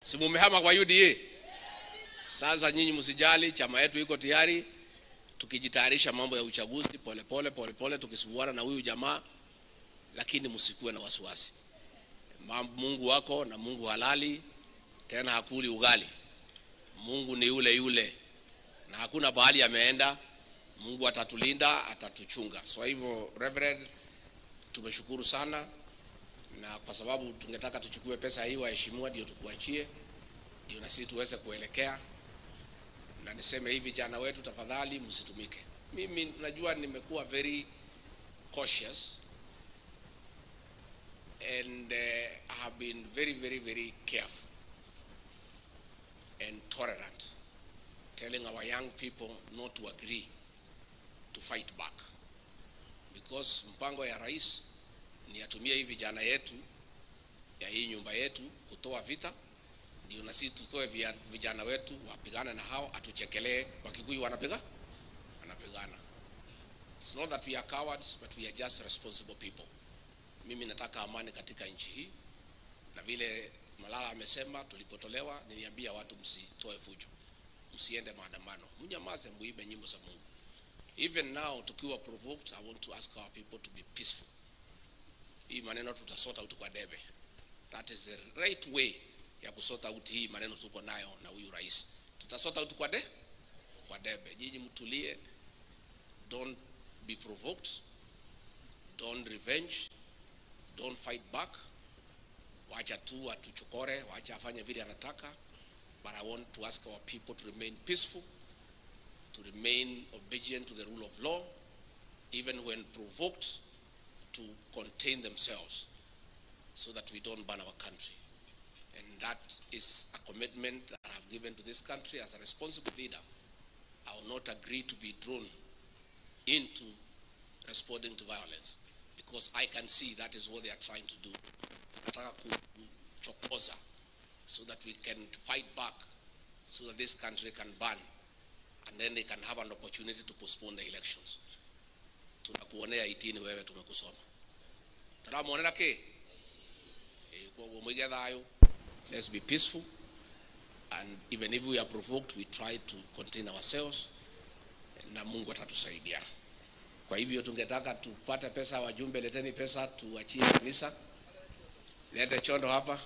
Si mumehama kwa UDA? Sasa nyinyi msijali, chama yetu iko tayari, tukijitayarisha mambo ya uchaguzi polepole polepole, tukisumbuana na huyu jamaa, lakini msikuwe na wasiwasi. Mungu wako na Mungu halali, tena hakuli ugali. Mungu ni yule yule na hakuna bahali ameenda. Mungu atatulinda, atatuchunga. So hivyo Reverend, tumeshukuru sana, na kwa sababu tungetaka tuchukue pesa hii waheshimiwa, ndio tukuachie, ndio na sisi tuweze kuelekea. Na niseme hivi, vijana wetu, tafadhali msitumike. Mimi najua nimekuwa very cautious and I have been very, very, very careful and tolerant, telling our young people not to agree to fight back, because mpango ya rais ni atumie hii vijana yetu ya hii nyumba yetu kutoa vita, ndio na sisi tutoe vijana wetu wapigane na hao, atuchekelee. Wakikuyu wanapigana. It's not that we are cowards, but we are just responsible people. Mimi nataka amani katika nchi hii, na vile Malala amesema, tulipotolewa niliambia watu msitoe fujo, msiende maandamano, mnyamaze, muimbe nyimbo za Mungu. Even now tukiwa provoked, I want to ask our people to be peaceful. Hii maneno tutasort out kwa debe. That is the right way ya kusort out hii maneno tuko nayo na huyu rais. Tutasort out kwa debe. Nyinyi mtulie, don't be provoked, don't revenge, don't fight back. Wacha tu atuchokore, wacha afanye vile anataka. But I want to ask our people to remain peaceful, to remain obedient to the rule of law, even when provoked, to contain themselves so that we don't burn our country. And that is a commitment that I have given to this country as a responsible leader. I will not agree to be drawn into responding to violence, because I can see that is what they are trying to do. Nataka kuchokoza so that we can fight back, so that this country can burn, and then they can have an opportunity to postpone the elections. Tunakuonea itini wewe, tumekusoma. Turamuonera ki? Kwa mwige thayo. Let's be peaceful, and even if we are provoked, we try to contain ourselves, na Mungu atatusaidia. Kwa hivyo tungetaka tupate pesa, wajumbe, leteni pesa tuachie kanisa. Lete chondo hapa.